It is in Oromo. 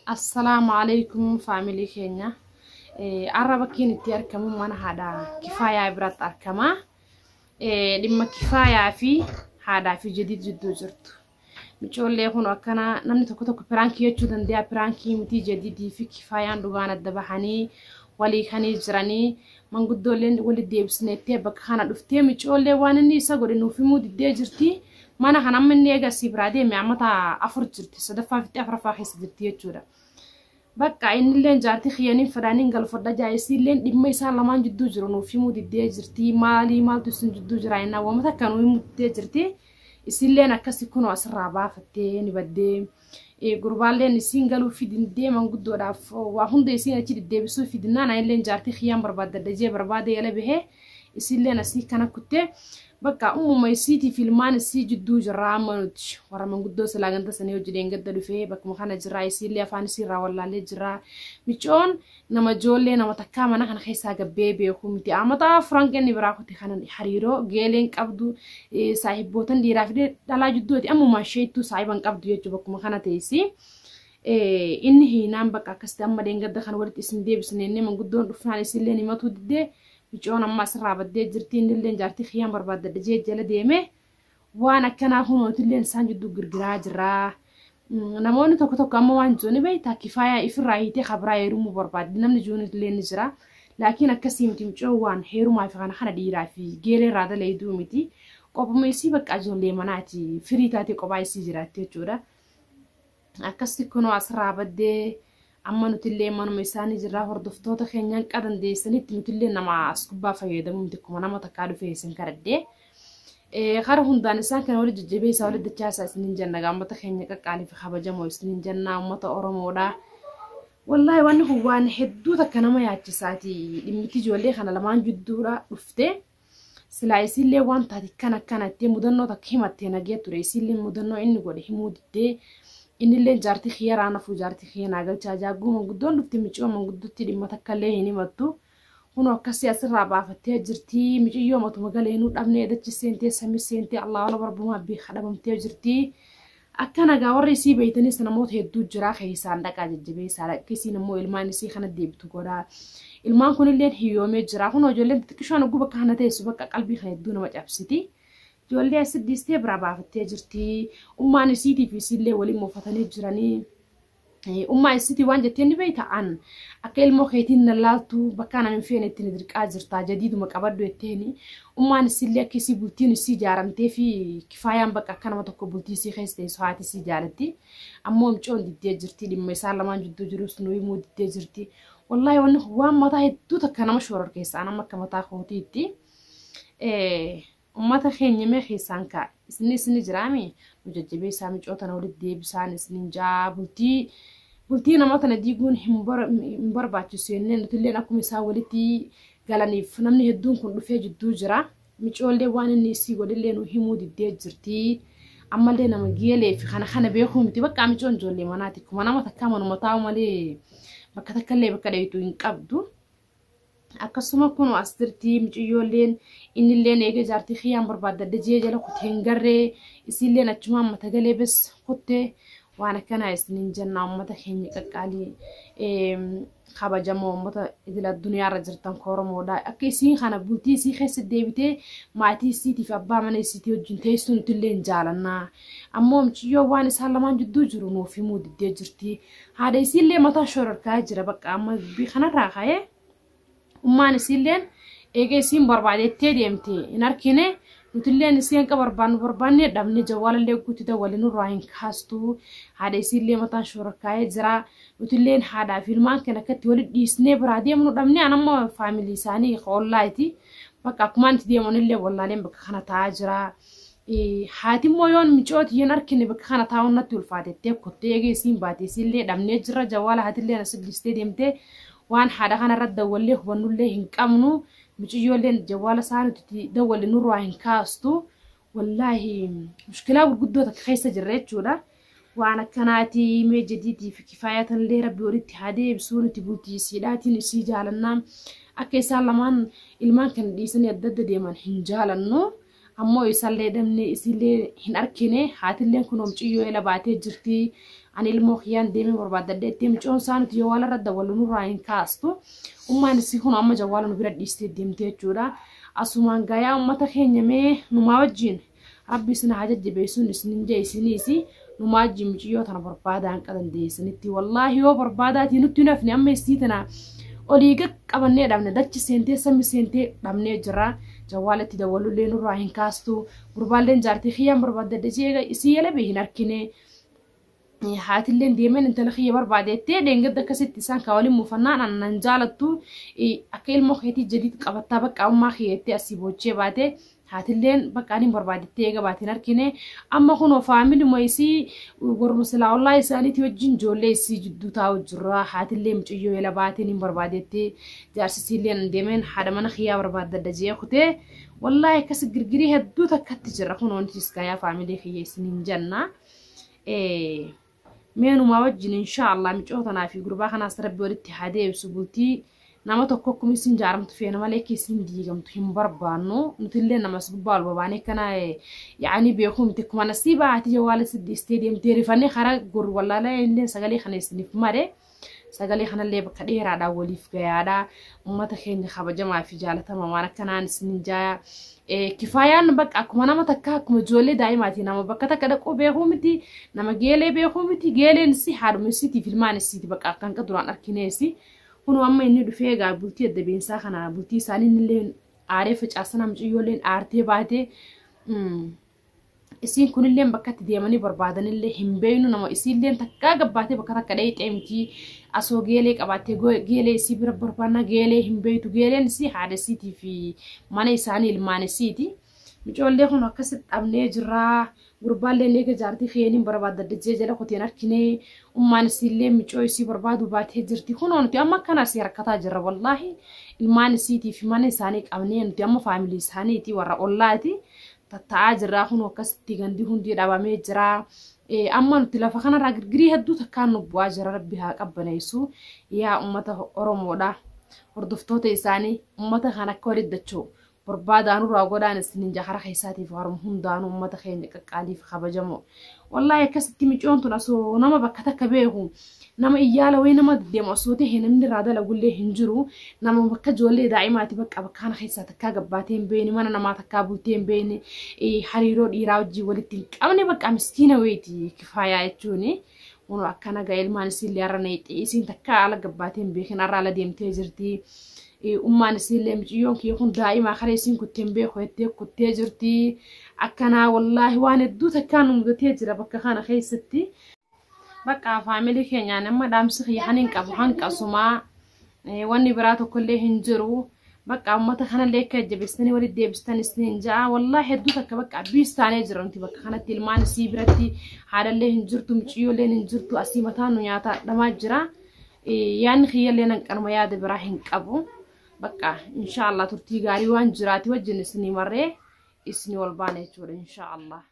Assalaamu alaikum faamilii keenya. Arra bakkiin itti argamu mana haadha Kifaayaa biratti argama. Dhimma Kifaayaa fi haadhaa fi jadiid jidduu jirtu. Micoollee kun akkana namni tokko tokko piraankii jechuu danda'a. Piraankii miti jadiidii fi Kifaayaan dhugaan adda bahanii walii kanii jiranii manguddoolleen walitti deebisneettee bakka kana dhuftee micoollee waan inni isa godhe nuuf himuu diddee jirti. Mana kana amma inni eega asii biraa deeme amata 4 jirti. Sadaffaa fiixee afuraffaa keessa jirti jechuudha. Bakka innilleen jaartii kiyyaniin fedhaaniin galfadha jaa isiilleen dhimma isaan lamaan jidduu jiru nuuf himuu diddee jirti. Maalii maaltu isin jidduu jira jennaan waan takka nuu himuu diddee jirti. Isiilleen akkasi kunoo asirraa baafattee ni baddee. Gurbaalleen isiin galuu fidindee manguddoodhaaf waa hunda isiin achi deddeebisuu fidinnaan anilleen jaartii kiyyaan barbaaddadha jee barbaade yala bahee isiilleen asii kana kuttee bakka ummuma isiitiif ilmaan isii jidduu jirraa amma nuti warra manguddoo silaa ganda sanii hojii deengadda dhufee bakkuma kana jirraa isiillee afaan isiirraa wallaallee jirraa micoon nama ijoollee nama takkaa mana kana keessaa gabbee beeku miti amata afuran inni biraa kute kana hariiroo geeleen qabdu saahibbootan dhiiraa fi dhalaa jidduuti ammuma isheettuu saahiban qabdu jechuu bakkuma kana teessi. Inni hiinaan bakka akkasitti amma deengadda kana walitti isin deebisne inni manguddoon dhufnaan isiillee himatuu diddee micoon amma asirraa baddee jirti innillee jaartii kiyyaan barbaaddadha jee jala deeme waan akkanaa kunootillee isaan jidduu girgiraa jira. Namoonni tokko tokko amma waan jiru ni beektaa Kifaayaa ifirraa hiitee kabraa heerumuu barbaaddi namni jiru illee ni jira. Laakiin akkasii miti micoon waan heerumaa fi kana kana dhiiraa fi geelee irraa dalayduu miti. Qophuma isii bakka ijoollee manaati firii taatee kophaa isii jiraatti jechuudha. Akkasitti kunoo asirraa baddee amma nutillee manuma isaanii jirraa hordoftoota keenyaan qadandeessanitti nutillee nama as gubbaa fayyadamu miti akkuma nama takkaa dhufee isin kadhadhee. Kara hundaan isaan kana wali jajjabeessaa wali dachaasaa isiniin jenna uummata keenya qaqqaalii fi kabajamoo isiniin jenna uummata Oromoodha. Wallaahi wanni kun waan hedduu takka nama yaachisaati dhimmiti ijoollee kana lamaan jidduudha dhufte. Silaa isiillee waan taate kana akkana ittee mudannoo takka himattee nagee ture isiillee mudannoo inni godhe himuu diddee innillee jaartii kiyya raanafuu jaartii kiyya naa galchaa jaagguu manguddoon dhufte miciyoo manguddotti dhimma takka illee hin himattu. Kun akkasii asirraa baafattee jirti miciyyoo matuma galeenuu dhabnee dachi seentee samii seentee Allah wala barbumaa beeka dhabamtee jirti. Akka nagaa warri isii beeytanis namoota hedduu jira keessaan dhaqaa jajjabeessaa akkasiin immoo ilmaan isii kana deebitu godhaa. Ilmaan kunillee hiyyoomee jira kun ijoolleen xixiqqishoon oguu bakka kana teessu bakka qalbii kana hedduu nama cabsiti. Ijoollee asii dhiistee biraa baafattee jirti. Ummaan isiitii fi isiillee waliin moofatanii jiranii. Ummaa isiitii waan jetteen ni beeyta an akka ilmoo keetiin na laaltu bakka ana hin feene itti ni dirqaa jirta jadiiduma qabadhu jetteeni. Ummaan isiillee akka isii bultiin isii ijaaramtee fi Kifaayaan bakka akka nama tokko bultii isii keessa teessu haati isii jaalatti. Ammoo micoon diddee jirti dhimma isaan lamaan jidduu jirus nu himuu diddee jirti. Wallaahi wanni kun waan mataa hedduu takka nama shororkeessa an amma akka mataa kootiitti. Ummata keenya mee keessaan kaa isinni isinni jiraami nu jajjabeessaa micoo tana walitti deebisaan isinin jaa bultii bultii nama tana diiguun hin barbaachisu jennee nutilleen akkuma isaan walitti galaniif namni hedduun kun dhufee jidduu jira. Micoollee waan inni isii godhillee nu himuu diddee jirti. Ammallee nama geelee fi kana kana beekuu miti bakka micoon ijoollee manaati kuma nama takkaa manuma taa'u malee bakka takkallee bakka dheeytu hin qabdu. Akkasuma kun as jirti miciyyoolleen innilleen eega jaartii kiyyaan barbaaddadde jee jala kutee hin garree isiilleen achumaan mata galee bes kuttee waan akkanaa isiniin jenna uummata keenya qaqqaalii kabajamoo uummata idil addunyaarra jirtan Oromoodha. Akka isiin kana bultii isii keessa deebitee maatii isiitiif abbaa mana isiitii wajjin teessu nutillee hin jaalannaa. Ammoo miciyyoo waan isaan lamaan jidduu jiru nuuf himuu diddee jirti. Haadha isiillee mataa shororkaa jira bakka amma dubbii kanarraa ka'ee. Ummaan isiilleen eega isiin barbaadettee deemte hin argine nutilleen isii hanqa barbaannu barbaanne dhabne jawwaalallee guutti dawwale nurraa hin kaastu haadha isiillee mataan shororkaa'ee jira nutilleen haadhaa fi ilmaan kana akkatti walitti dhiisnee biraa deemnu dhabne an amma faamilii isaanii ollaati bakka akkumaan itti deemanillee wallaaleen bakka kana taa'aa jira. Haati immoo yoon micooti hin argine bakka kana taa'uun natti ulfaatettee kuttee eega isiin baate isiillee dhabnee jira jawwaala haatillee asi dhiistee deemtee waan haadha kanarratti dawwallee hubannullee hin qabnu miciyyoolleen jawwaala isaa nuti dawwalle nurraa hin kaastu wallaahi mushkilaa gurguddoo takka keessa jirra jechuudha. Waan akkanaati mee jadiitii fi Kifaayaa tanillee rabbi walitti haa deebisuu nuti bultii isiidhaatiin isii jaalannaa akka isaan lamaan ilmaan kana dhiisanii adda adda deeman hin jaalannu. Ammoo isallee dhabne isiillee hin arkine haatilleen kunoo mucayyoo ela baatee jirti. Ani ilmoo kiyyaan deemee barbaadadhe itti micoon isaa nuti jawwaala irra dawwallu nurraa hin kaastu. Ummaan isii kun amma jawwaala nu bira dhiistee deemte jechuudha. Asumaan gayaa ummata keenya mee numaa wajjin rabbi isin haa jajjabeessuun isinin jee isiniisi numaa wajjin miciyyoo tana barbaadaa hanqa dandeessanitti wallaahi yoo barbaadaatii nutti hin hafne amma isii tana olii qaqqabannee dhabne dachi seentee sami seentee dhabnee jira. Jawwaalatti dawwalullee nurraa hin kaastu. Gurbaalleen jaartii kiyyaan barbaaddadhe jee isii yala bee hin arkine. Haatilleen deemeen intala kiyya barbaadeettee dheengadda akkasitti isaan kaa waliin muufannaan annan jaalattu akka ilmoo keetii jadiit qabattaa bakka ammaa kiyyattee asii boochee baate haatilleen bakka ani barbaadettee eega baateen argine amma kunoo faamiluma isii warruma silaa ollaa isaaniitii wajjin ijoollee isii jidduu taa'u jirra haatillee mucayyoo yala baateen hin barbaadettee jaarsisiilleen deemeen haadha mana kiyyaa barbaaddadha jee kutee wallaahi akkas girgirii hedduu takkatti jira kunoo nutis gaayaa faamilii kiyya isiniin jenna. Meenumaa wajjin inshaallah micoo tanaa fi gurbaa kanaas rabbi walitti haa deebisu bultii nama tokko akkuma isin jaaramtu feena malee akka isin diigamtu hin barbaannu nutillee namas gubbaa ol babaanee kana yaa'anii beekuu miti akkuma nasiibaa haati jawaala si dhiistee deemtee rifannee karaa goru wallaalaa illee sagalee kana isiniif mare sagalee kanallee bakka dheeraadhaan waliif gayaadha uummata keenya kabajamaa fi jaalatamaa waan akkanaan isinin jaaya. Kifaayaan bakka akkuma nama takka akkuma ijoollee daa'imaati nama bakka takka dhaquu beekuu miti nama geelee beekuu miti geeleen si haadhuma isiitiif ilmaan isiiti bakka akkan ka duraan arkineesi. Kunoo amma inni dhufee egaa bultii adda beensaa kana bultii isaanii illee aaree facaasana mucayyoolleen aartee baatee isiin kunillee bakka itti deemanii barbaadanillee hin beeknu nama isiillee takkaa gabbaatee bakka takka dheeyxee miti asoo geelee qabaattee geelee isii bira barbaanna geelee hin beektu geeleen isii haadha isiitii fi mana isaanii ilmaan isiiti. Mucoollee kun akkasitti dhabnee jirraa. Gurbaallee eega jaartii keeniin barbaadadde jee jala kuteen arkinee ummaan isiillee micoo isii barbaadu baatee jirti. Kunoo nuti amma akkana asii harkataa jirra wallaahi ilmaan isiitii fi mana isaanii qabnee nuti amma faamilii isaaniiti warra ollaati tatta'aa jirraa kunoo akkasitti gandi hundi dhabamee jira. Amma nuti lafa kanarraa girgirii hedduu takkaan nu bu'aa jira rabbi haa qabbaneessu yaa ummata Oromoodha hordoftoota isaanii ummata kan akka walitti dacha'u. Barbaadaa nurraa godhaan isinin jahara keessaatiif haruma hundaanuu ummata keenya qaqqaaliif kabajamoo. Wallaahi akkasitti micoon tun osoo nama bakka takka beeku nama iyyaala wayii nama deemu osoo ta'e namni irraa dalagullee hin jiru nama bakka ijoollee daa'imaati bakka bakka kana keessaa takkaa gabbaatee hin beekne mana namaa takkaa bultee hin beekne hariiroo dhiiraa wajjin walitti hin qabne bakka miskiina wayiiti kifaayaa jechuuni. Kun akkana gaa ilmaan isiillee har'a neexxee isiin takkaa ala gabbaatee hin beekin har'a ala deemtee jirti. Ummaan isiillee miciyyoon kiyya kun daa'imaa kara isiin kuttee hin beeku jettee kuttee jirti. Akkanaa wallaahi waan hedduu takkaan nu mudatee jira bakka kana keessatti. Bakka faamilii keenyaan amma dhaamsi kiyya kan hin qabu hanqasumaa wanni biraa tokkollee hin jiru. Bakka uummata kanallee akka jajjabeessitanii walitti deebistan isiniin ja'a. Wallaahi hedduu takka bakka abbiis taanee jira nuti bakka kanatti ilmaan isii biratti haadhallee hin jirtu miciyyoolleen hin jirtu asii mataan nu nyaataa dhamaa jira. Yaanni kiyyallee nan qanuma yaada biraa hin qabu. Bakka inshaallah turtii gaarii waan jiraati wajjin isinii marree isinii wal baana jechuudha inshaallah.